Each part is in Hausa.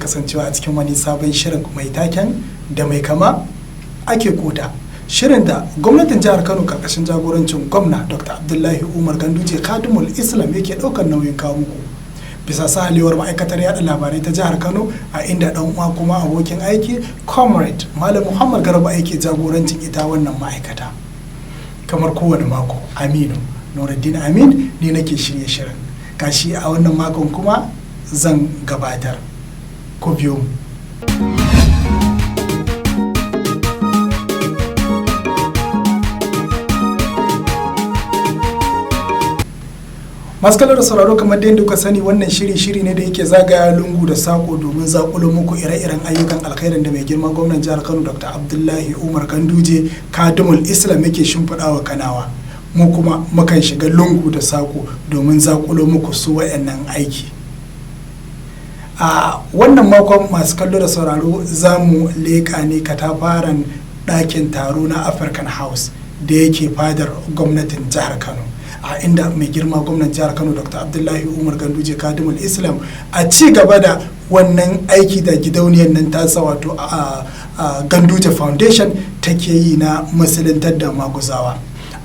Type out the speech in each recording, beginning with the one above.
Kasancewa a cikin wani sabon shirin mai taken "Da mai kama ake koda". Shirin da gwamnatin jihar Kano karkashin jagorancin gwamna Dr. Abdullahi Umar Ganduje Kadimul Islam yake ɗaukar nauyin kawo muku, bisa sahalewar ma'aikatar yada labarai ta jihar Kano, a inda dan uwa kuma abokin aiki, Comrade Malam Muhammad Garba, yake jagorancin ita wannan ma'aikata. Kamar kowane mako, Aminu Nuruddin Amin ne nake shirye shirin, gashi a wannan makon kuma zan gabatar. Ku biyo mu. Masu da sauraro, kamar da kuka sani, wannan shiri shiri ne da yake zagaya lungu da sako domin zakulo muku ire-iren ayyukan alkhairin da mai girma gwamnan jihar Kano, Dr. Abdullahi Umar Ganduje Kadimul Islam, yake shimfiɗa wa Kanawa. Mu kuma mukan shiga lungu da sako domin zakulo muku su wayannan aiki. A wannan makon, masu kallo da sauraro, za mu leƙa ne katafaren ɗakin taro na African House da yake fadar gwamnatin jihar Kano, a inda mai girma gwamnan jihar Kano, Dr. Abdullahi Umar Ganduje Kadimul Islam, a ci gaba da wannan aiki da gidauniyar nan tasa, wato a Ganduje Foundation, take yi na musuluntar da maguzawa.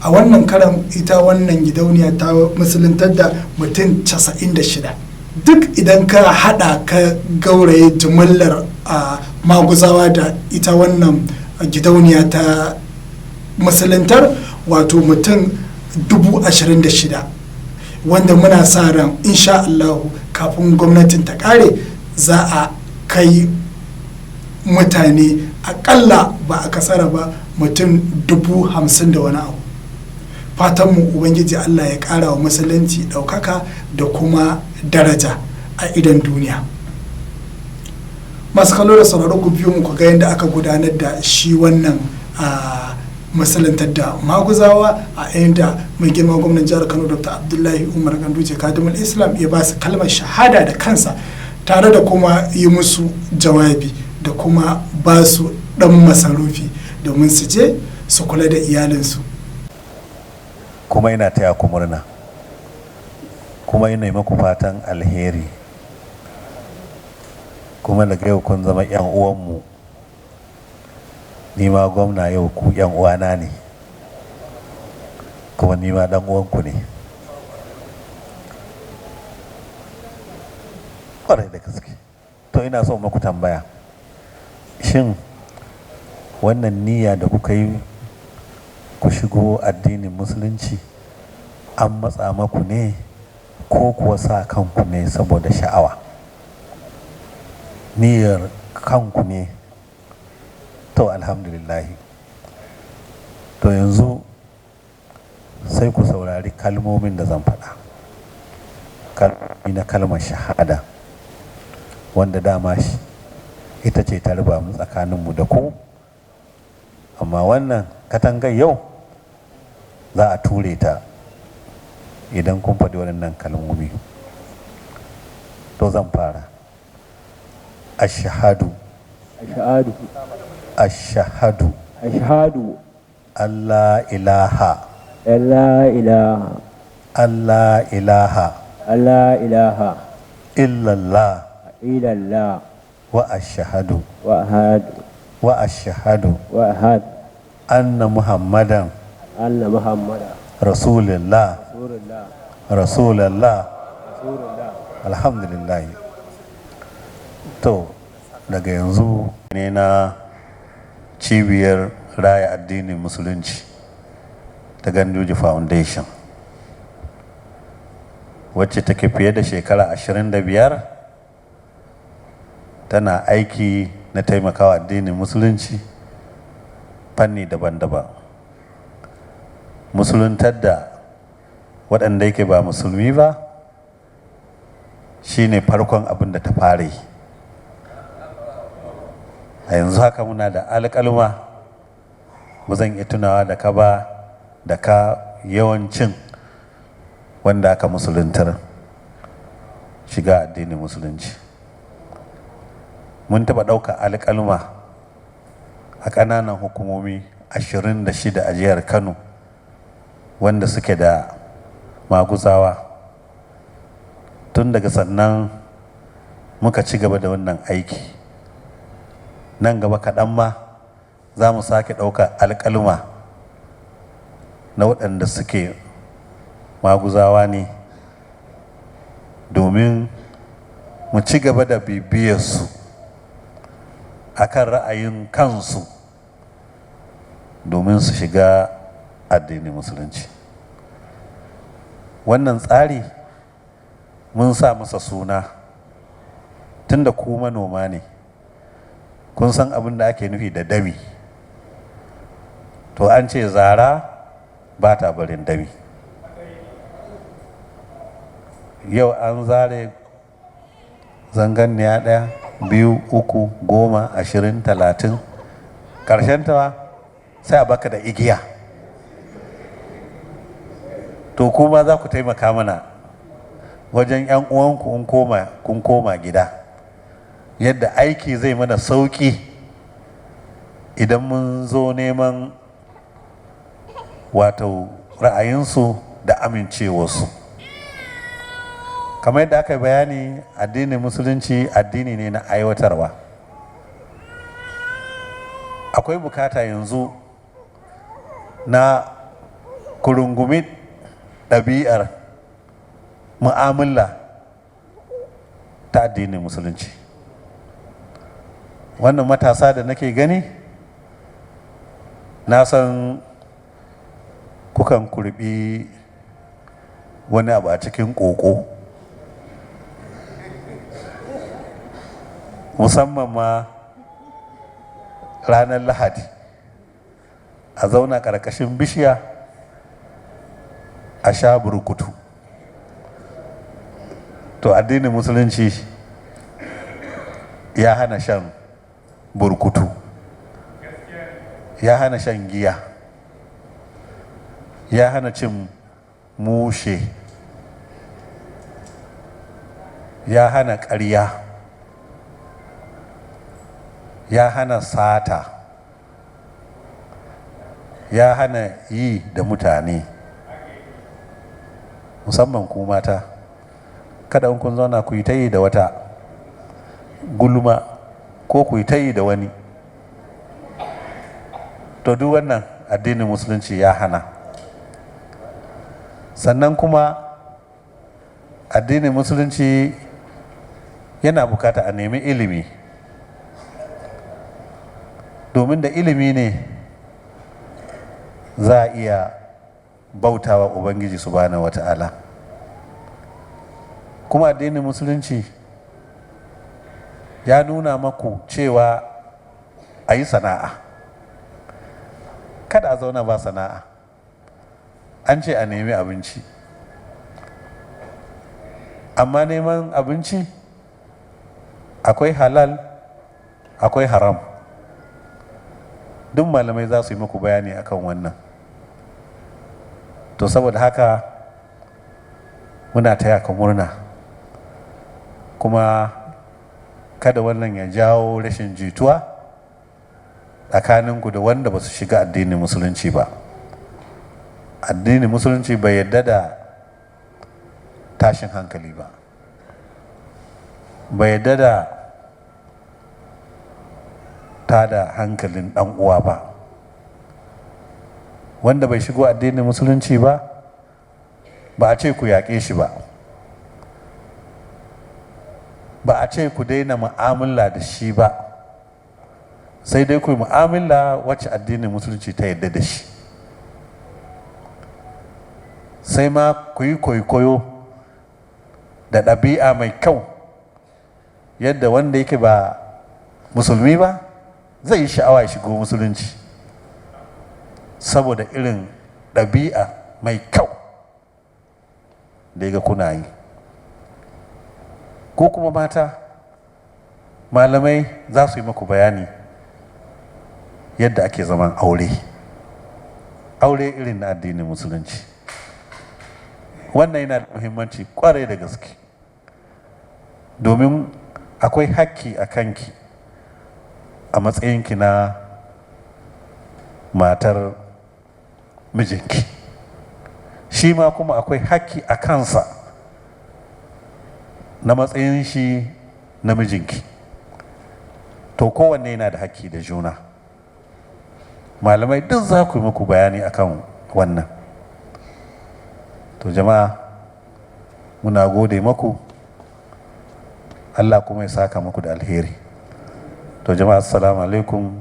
A wannan karan ita wannan gidauniya ta musuluntar da mutum 96. Duk idan ka hada ka gauraye jimillar maguzawa da ita wannan gidauniya ta musuluntar, wato mutum 26,000, wanda muna sa ran insha Allahu kafin gwamnatin ta kare za a kai mutane akalla ba a kasara ba mutum 50,000 da wani abu. Fatanmu, Ubangiji Allah ya kara wa musulunci daukaka da kuma daraja a idon duniya. Masu kallo da sauraro, ku biyo mu ku ga yadda aka gudanar da shi wannan a musuluntar da maguzawa, a inda mai girma gwamnan jihar Kano, Dr. Abdullahi Umar Ganduje Kadimul Islam, ya ba su kalmar shahada da kansa, tare da kuma yi musu jawabi da kuma ba su dan masarufi domin su je su kula da iyalinsu. Kuma ina taya ku murna, kuma ina yi muku fatan alheri, kuma daga yau kun zama 'yan uwanmu. Ni ma gwamna, yau ku 'yan uwana ne, kuma ni ma dan uwanku ne. Ƙwarai da gaske. To, ina so muku tambaya: shin wannan niyya da kuka yi ku shigo addinin Musulunci, an matsa maku ne ko kuwa sa kanku ne saboda sha'awa? Niyyar kanku ne? To, alhamdulillahi. To, yanzu sai ku saurari kalmomin da zan faɗa, kalmomi na kalmar shahada, wanda dama shi ita ce ta raba mu tsakaninmu da ku. Amma wannan katangar yau za a ture ta idan kun faɗi waɗannan kalmomi. To, zan fara. Ashhadu. Ashhadu. Ashhadu. Ashhadu. Allah ilaha. An la ilaha. Allah ilaha. An la ilaha. Illallah. Illallah. Wa ashhadu. Wa ahadu. Wa ashhadu. Wa ahad. Anna Muhammadan. Anna Muhammada. Rasulullah. Rasulullah. Rasulullah. Rasulullah. Alhamdulillah. To, daga yanzu ne na cibiyar raya addinin Musulunci ta Ganduje Foundation, wacce take fiye da shekara 25 tana aiki na taimakawa addinin Musulunci fanni daban-daban, musuluntar da waɗanda yake ba musulmi ba, shine farkon abin da ta fara yi. A yanzu haka muna da alƙaluma, ba zan iya tunawa da ka ba da ka yawancin wanda aka musuluntar shiga addinin Musulunci. Mun taɓa ɗauka alƙaluma a ƙananan hukumomi 26 a jihar Kano wanda suke da maguzawa. Tun daga sannan Muka ci gaba da wannan aiki, nan gaba kaɗan ma za mu sake ɗauka alƙaluma na waɗanda suke maguzawa ne, domin mu ci gaba da bibiyarsu a kan ra'ayin kansu domin su shiga addinin Musulunci. Wannan tsari mun sa masa suna, tunda ku manoma ne, kun san abin da ake nufi da dami. To, an ce zara ba ta barin dami. Yau an zare zanganniya ɗaya, biyu, uku, 10, 20, 30, ƙarshen ta sai a baka da igiya. To, kuma za ku taimaka mana wajen 'yan uwanku in koma kun koma gida, yadda aiki zai mana sauƙi idan mun zo neman wato ra'ayinsu da amincewarsu. Kamar yadda aka bayani, addinin Musulunci addini ne na aiwatarwa. Akwai bukata yanzu na ku rungumi ɗabi'ar mu'amala ta addinin Musulunci. Wannan matasa da nake gani, na san kukan kurbi wani abu a cikin ƙoƙo, musamman ma ranar Lahadi, a zauna ƙarƙashin bishiya a sha burkutu. To, addinin Musulunci ya hana shan burkutu, ya hana shan giya, ya hana cin mushe, ya hana ƙarya, ya hana sata, ya hana yi da mutane, musamman ku mata, kada in kun zauna ku yi ta yi da wata gulma ko ku yi ta yi da wani. To, duk wannan addinin Musulunci ya hana. Sannan kuma addinin Musulunci yana bukata a nemi ilimi, domin da ilimi ne za a iya bautawa Ubangiji Subhanahu Wata'ala. Kuma addinin Musulunci ya nuna maku cewa a yi sana'a, kada a zauna ba sana'a. An ce a nemi abinci, amma neman abinci akwai halal, akwai haram. Duk malamai za su yi muku bayani akan wannan. To, saboda haka muna taya ka murna, kuma kada wannan ya jawo rashin jituwa tsakaninku da wanda ba su shiga addinin Musulunci ba. Addinin Musulunci bai yarda da tashin hankali ba, bai yarda da tada hankalin dan uwa ba. Wanda bai shigo addinin Musulunci ba, ba a ce ku yaƙe shi ba, ba a ce ku daina mu'amala da shi ba, sai dai ku yi mu'amala wacce addinin Musulunci ta yarda da shi. Sai ma ku yi kwaikwayo da ɗabi'a mai kyau, yadda wanda yake ba musulmi ba zai yi sha'awa ya shigo Musulunci saboda irin ɗabi'a mai kyau da ya ga kuna yi. Ko kuma mata, malamai za su yi maku bayani yadda ake zaman aure, aure irin na addinin Musulunci. Wannan yana da muhimmanci kwarai da gaske, domin akwai hakki a kanki a matsayinki na matar mijinki, shi ma kuma akwai hakki a kansa na matsayin shi namijinki. To kowanne yana da haƙƙi da juna. Malamai duk za ku yi muku bayani akan wannan. To jama'a, muna gode maku, Allah kuma ya saka muku da alheri. To jama'a, assalamu alaikum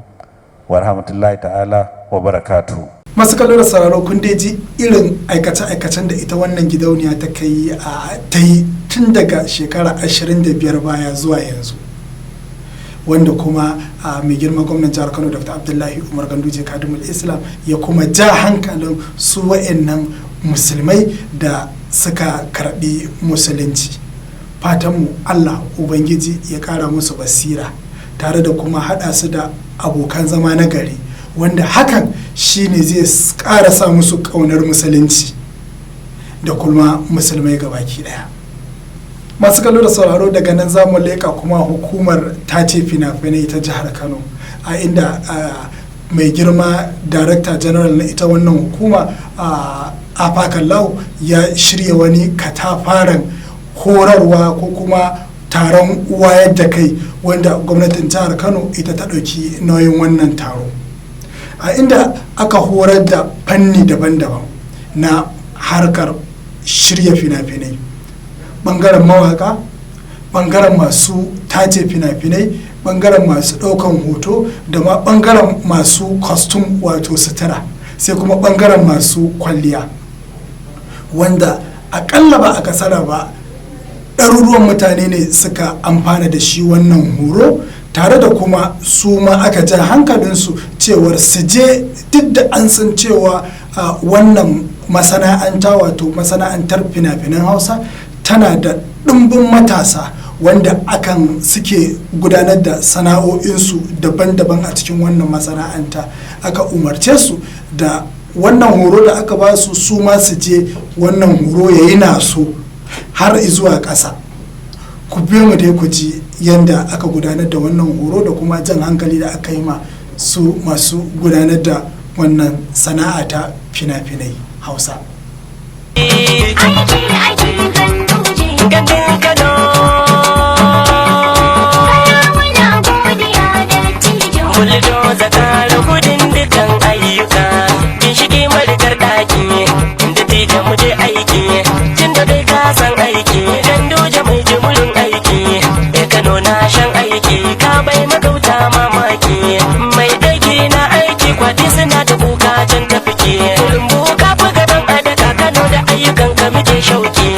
wa rahmatullahi ta'ala wa barakatuhu. Masu kallo da sauraro, kun dai ji irin aikace-aikacen da ita wannan gidauniya ta kai a ta yi tun daga shekara 25 baya zuwa yanzu, wanda kuma a mai girma gwamnan jihar Kano, Dr. Abdullahi Umar Ganduje Kadimul Islam, ya kuma ja hankalin su wa'annan musulmai da suka karbi musulunci. Fatanmu Allah Ubangiji ya kara musu basira, tare da kuma haɗa su da abokan zama na gari, wanda hakan shine zai ƙara sa musu ƙaunar musulunci da kuma musulmai gabaki ɗaya. Masu kallo da sauraro, daga nan za mu leƙa kuma hukumar tace fina-finai ta jihar Kano, a inda mai girma Director General na ita wannan hukuma, a Afakallahu, ya shirya wani katafaren horarwa ko kuma taron wayar da kai, wanda gwamnatin jihar Kano ita ta ɗauki nauyin wannan taro, a inda aka horar da fanni daban-daban na harkar shirya fina-finai, bangaren mawaka, bangaren masu tace fina-finai, bangaren masu ɗaukan hoto, da ma bangaren masu costume, wato sutura, sai kuma bangaren masu kwalliya, wanda akalla ba a kasara ba ɗaruruwan mutane ne suka amfana da shi wannan horo, tare da kuma su ma aka ja hankalinsu cewar su je, duk da an san cewa wannan masana'anta, wato masana'antar fina-finan Hausa, tana da ɗimbin matasa wanda akan suke gudanar da sana'o'insu daban-daban a cikin wannan masana'anta. Aka umarce su da wannan horo da aka ba su, su ma su je wannan horo ya yi naso har zuwa ƙasa. Ku biyo mu dai ku ji yadda aka gudanar da wannan horo da kuma jan hankali da aka yi ma su masu gudanar da wannan sana'a ta fina-finai Hausa. Aiki aiki Ganduje. Gandun Kano. Kana muna godiya dattijo. Bulldozer kara gudun dukan ayyuka. Ginshiki marikar ɗaki. Inda tija mu je aiki. Tun da dai ka san aiki. Ganduje mai jimurin aiki. E Kano na shan aiki. Ka bai magauta mamaki. Mai aiki na aiki, kwaɗi suna ta kuka can tafiki. Rumbu ka fi gaban adaka, Kano da ayyukan ka muke shauki.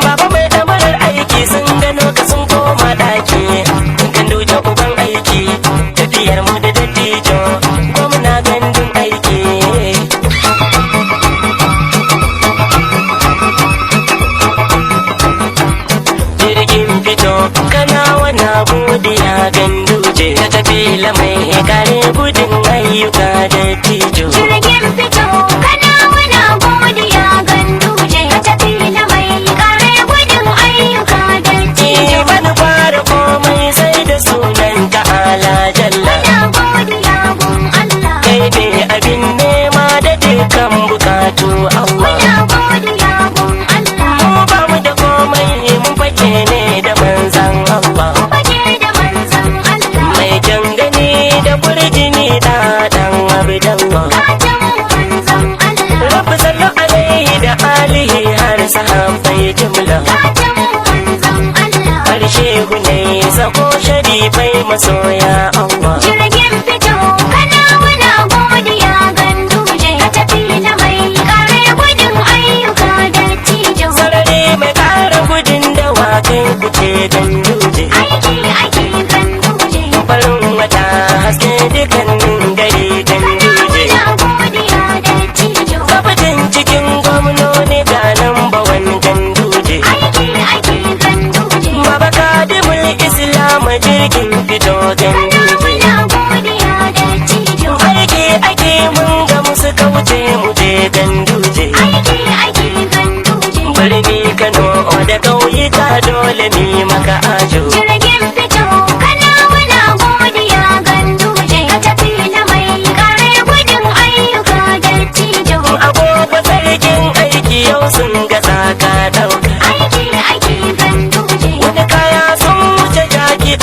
Baba mai ɗamarar aiki, sun gano ka sun koma ɗaki. Ganduje uban aiki, tafiyar mu da dattijo, gwamna gandun aiki. Jirgin fito, kana wana godiya Ganduje, ta tafi mai kare gudun ayyuka dattijo. Jirgin fito, kana muna godiya Ganduje. Ka tafi na mai kare gudun ayyuka dattijo. Bani fara komai sai da sunan ta'ala jalla. Muna godiya gun Allah. Kai ne abin nema da dukkan bukatu Allah. Muna godiya gun Allah. Mu ba mu da komai, mun fake ne da manzan Allah. Fage da manzon Allah. Mai jan gani da kurjini da dan Abdallah. Gatan manzon Allah. Rabbi sallu alaihi da alihi har sahabbai jumla. Gatan manzon Allah. Har shehu ne sako sharifai masoya Allah. Jirgin fito, kana muna godiya Ganduje. Ka tafi na mai kare gudun ayyuka dattijo. Sarari mai kara gudun dawakai kuce Ganduje. Aiki aiki Ganduje. Farin wata haske dukkanin gari Kana Ganduje. muna godiya dattijo. Kafatin cikin gwamnoni ga nan bawan Ganduje. Aiki aiki Ganduje. Baba Kadimul Islam, jirgin fito Kana Ganduje. muna godiya dattijo. Aiki aiki, mun ga musu kauce mu je Ganduje. Aiki aiki Ganduje. Birni Kano da ƙauyuka dole mi maka ajo. Jirgin fito, kana muna godiya Ganduje. Ka tafi na mai kare gudun ayyuka dattijo. Agogo sarkin aiki, yau sun gaza ka ɗauka. Aiki aiki Ganduje. Wani kaya sun wuce jaki.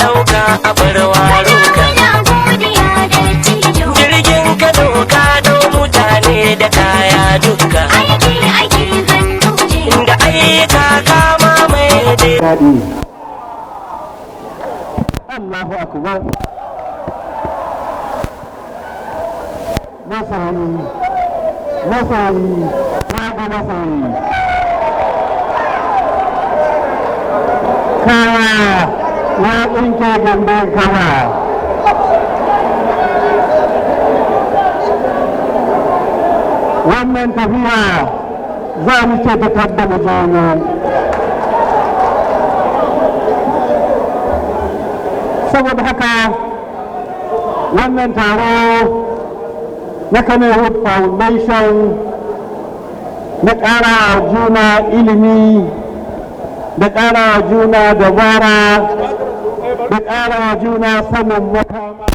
da kaya duka. Aiki aiki Ganduje. Da ayyuka kama mai da Daɗi. Allahu akbar. Masoyi, masoyi, na ga masoyi. Kawa ya tsinke gindin kawa. Wannan tafiya za mu ce ta tabbata juna. Saboda haka wannan taro na Kano Hope Foundation na ƙara wa juna ilimi, da ƙara wa juna dabara, da ƙara wa juna sanin makama.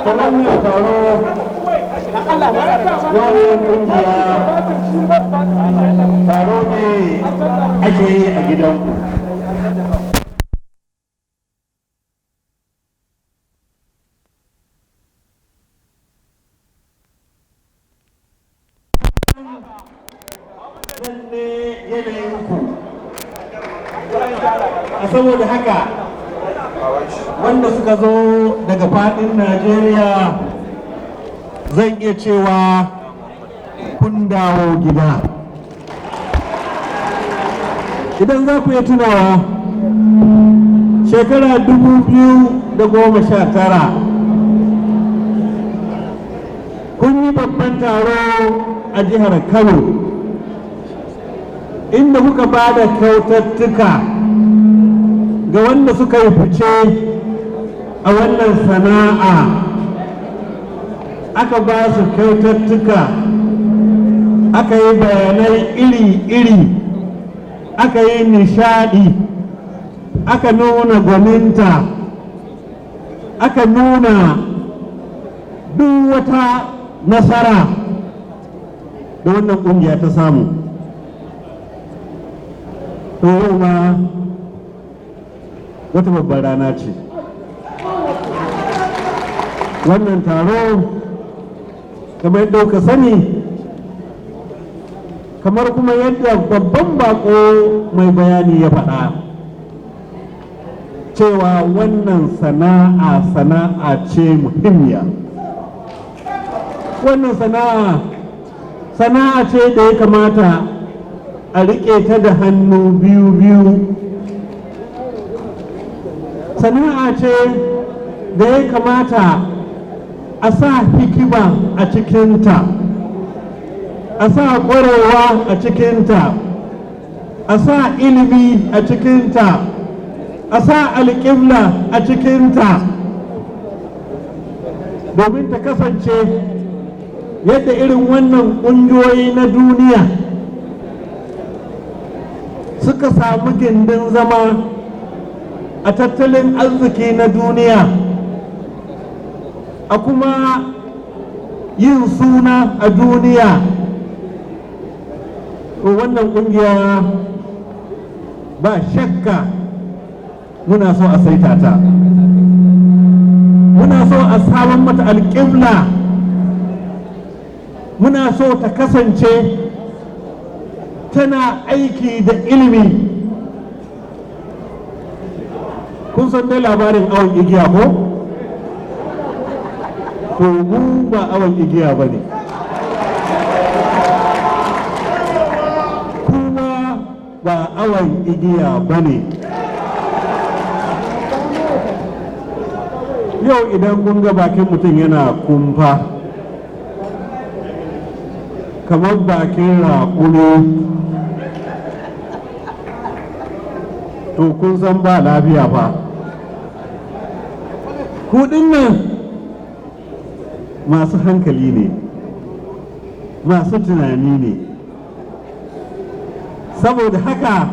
Ta wannan taro, wannan kungiya, taro ne ake yi a gidanku. Nan ne yanayinku. A saboda haka wanda suka zo daga fadin Najeriya, zan iya cewa kun dawo gida. Idan za ku iya tunawa, shekara 2019 kun yi babban taro a jihar Kano, inda kuka ba da kyautattuka ga wanda suka yi fice a wannan sana'a. Aka ba su kyautattuka, aka yi bayanai iri-iri, aka yi nishadi, aka nuna gwaninta, aka nuna duk wata nasara da wannan kungiya ta samu. To yau ma wata babbar rana ce. Wannan taro, kamar yadda kuka sani, kamar kuma yadda babban bako mai bayani ya faɗa, cewa wannan sana'a sana'a ce muhimmiya. Wannan sana'a sana'a ce da ya kamata a riƙe ta da hannu biyu biyu. Sana'a ce da ya kamata a sa hikima a cikinta, a sa ƙwarewa a cikinta, a sa ilimi a cikinta, a sa alƙibla a cikinta, domin ta kasance yadda irin wannan ƙungiyoyi na duniya suka samu gindin zama a tattalin arziki na duniya, a kuma yin suna a duniya. To wannan kungiya, ba shakka muna so a saita ta, muna so a samun mata alƙibla, muna so ta kasance tana aiki da ilimi. Kun san dai labarin awon igiya ko? To mu ba awon igiya ba ne, kuma ba awon igiya ba ne. Yau idan kun ga bakin mutum yana kumfa kamar bakin raƙumi. To kun san ba lafiya fa. Ku nan masu hankali ne, masu tunani ne. Saboda haka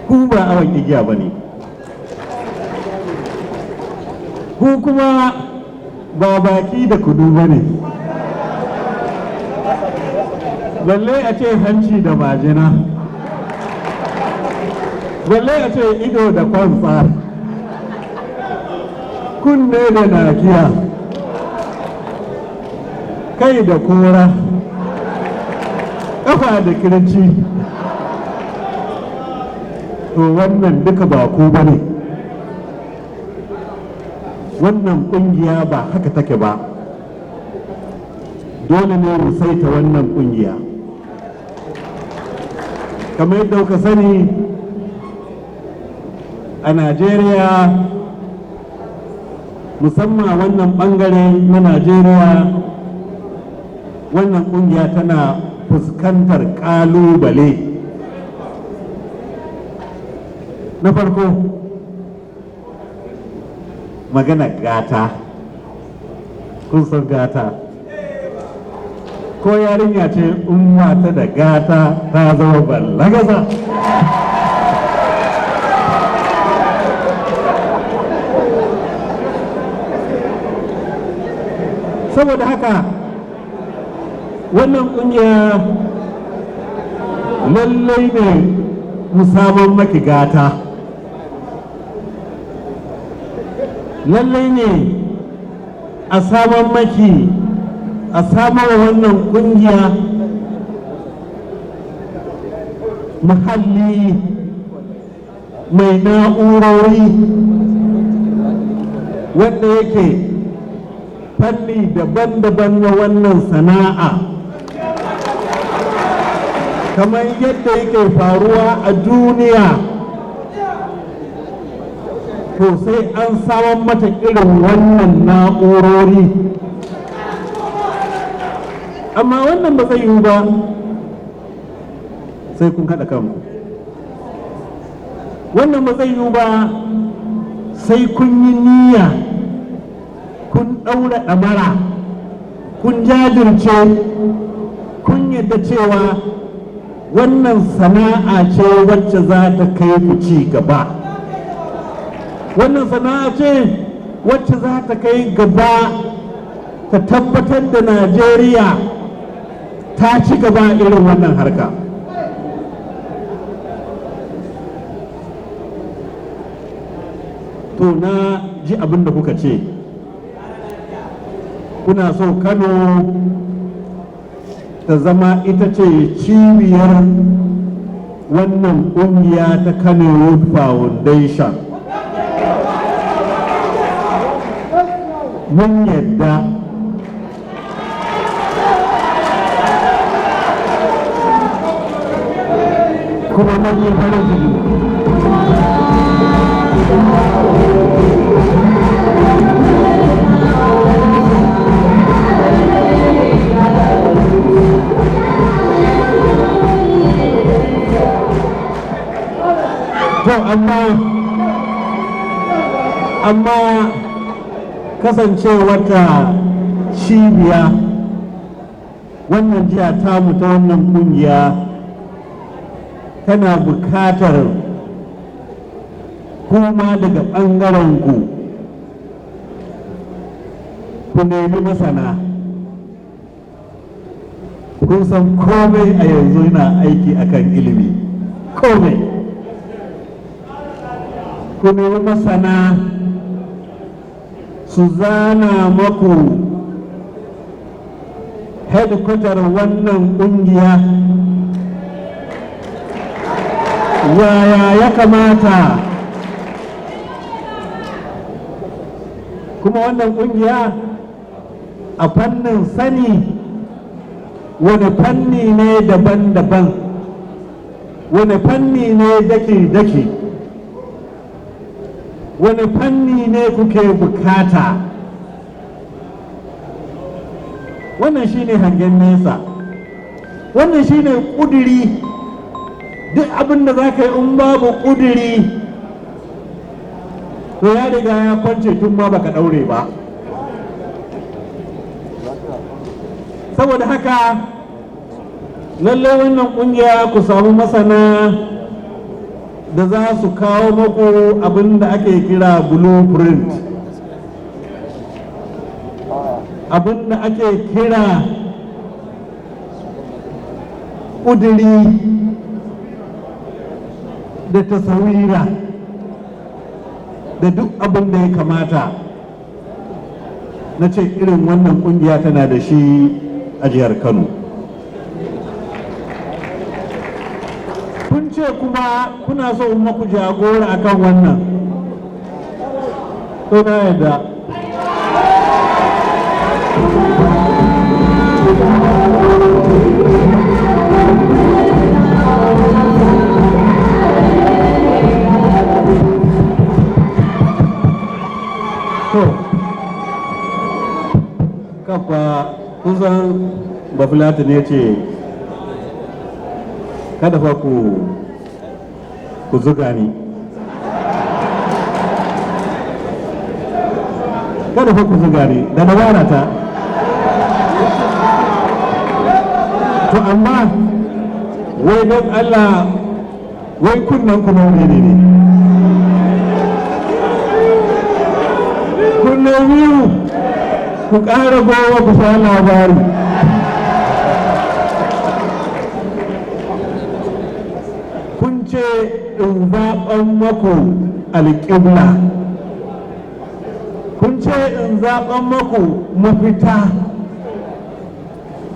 ku ba awon igiya ba ne, ku kuma ba baki da kudu ba ne, balle a ce hanci da majina, balle a ce ido da kwantsa, kunne da nakiya, kai da kora, kafa da kirci. To wannan duka ba ku ba ne. Wannan kungiya ba haka take ba. Dole ne mu saita wannan kungiya. Kamar yadda kuka sani, a Najeriya, musamman wannan bangare na Najeriya, wannan kungiya tana fuskantar kalubale. Na farko, magana gata. Kun san gata? Ko yarinya ce in ta da gata, ta zama ballagaza. Saboda haka wannan kungiya lallai ne mu samun maki gata, lallai ne a saman maki, a samar wannan kungiya muhalli mai na'urori wanda yake fanni daban-daban na wannan sana'a, kamar yadda yake faruwa a duniya. To sai an samar mata irin wannan na'urori, amma wannan ba zai yiwu ba sai kun haɗa kanku. Wannan ba zai yiwu ba sai kun yi niyya, kun ɗaura ɗamara, kun jajirce, kun yadda cewa wannan sana'a ce wacce za ta kai ku ci gaba, wannan sana'a ce wacce za ta kai gaba, ta tabbatar da Najeriya ta ci gaba irin wannan harka. To na ji abin da kuka ce kuna so Kano ta zama ita ce cibiyar wannan ƙungiya ta Kano Foundation. Mun yadda. Kuma mun yi farin ciki. To amma kasancewata cibiya wannan jiha tamu ta wannan kungiya tana bukatar kuma daga ɓangaren ku ku nemi masana. Kun san komai a yanzu yana aiki akan ilimi. Komai, ku nemi masana su zana maku headquarter wannan kungiya, yaya ya kamata. Kuma wannan kungiya a fannin sani, wani fanni ne daban-daban, wani fanni ne daki-daki, wani fanni ne kuke bukata? Wannan shine hangen nesa, wannan shine kuduri. Duk abin da za ka yi in babu ƙudiri, to ya riga ya kwance tun ma baka ɗaure ba. Saboda haka lallai wannan ƙungiya ku samu masana da za su kawo maku abin da ake kira blueprint, abin da ake kira ƙudiri da tasawira da duk abin da ya kamata na ce irin wannan kungiya tana da shi a jihar Kano. Kun ce kuma kuna so in maku jagora akan wannan, to na yadda. To kafa kusan Bafulata ne ce kada fa ku zuga ni, kada fa ku zuga ni da dabara ta. To amma wai don Allah, wai kunnan ku nawa ne? Kunne biyu, ku ƙara 10 ku sha labari. Kun ce in zaɓan maku alƙibla, kun ce in zaɓan maku mafita,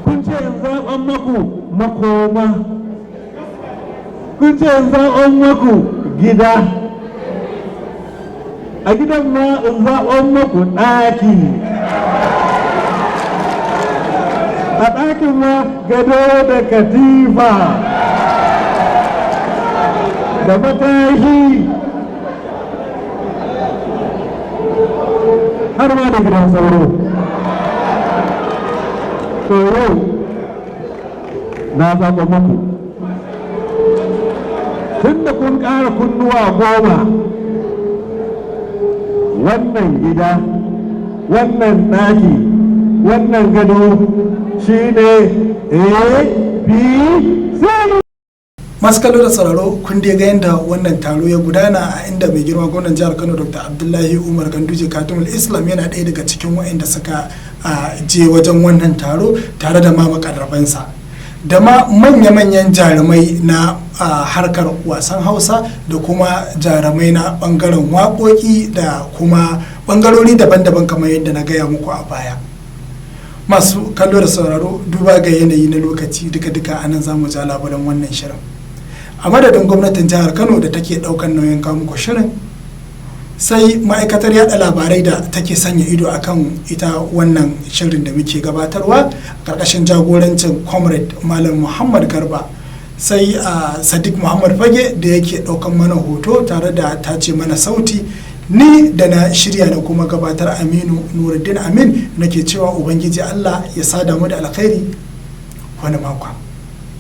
kun ce in zaɓan maku makoma, kun ce in zaɓan maku gida, a gidan ma in zaɓan maku ɗaki, a ɗakin ma gado da katifa da matashi, har ma da gidan sauro. To yau na zaɓa muku, tun da kun ƙara kunnuwa 10, wannan gida, wannan ɗaki, wannan gado shine APC. Masu kallo da sauraro, kun dai ga yadda wannan taro ya gudana, a inda mai girma gwamnan jihar Kano, Dr. Abdullahi Umar Ganduje Katimul Islam, yana ɗaya daga cikin waɗanda suka je wajen wannan taro tare da ma makarrabansa da ma manya-manyan jarumai na harkar wasan Hausa da kuma jarumai na bangaren waƙoƙi da kuma bangarori daban-daban, kamar yadda na gaya muku a baya. Masu kallo da sauraro, duba ga yanayi na lokaci, duka-duka anan za mu ja labulen wannan shirin. A madadin gwamnatin jihar Kano da take daukan nauyin kawo muku shirin, sai ma'aikatar yada labarai da take sanya ido akan ita wannan shirin da muke gabatarwa karkashin jagorancin Comrade Malam Muhammad Garba, sai a Sadiq Muhammad Fage da yake daukan mana hoto tare da tace mana sauti, ni da na shirya na kuma gabatar, Aminu Nuruddin Amin, nake cewa Ubangiji Allah ya sada mu da alkhairi wani makon.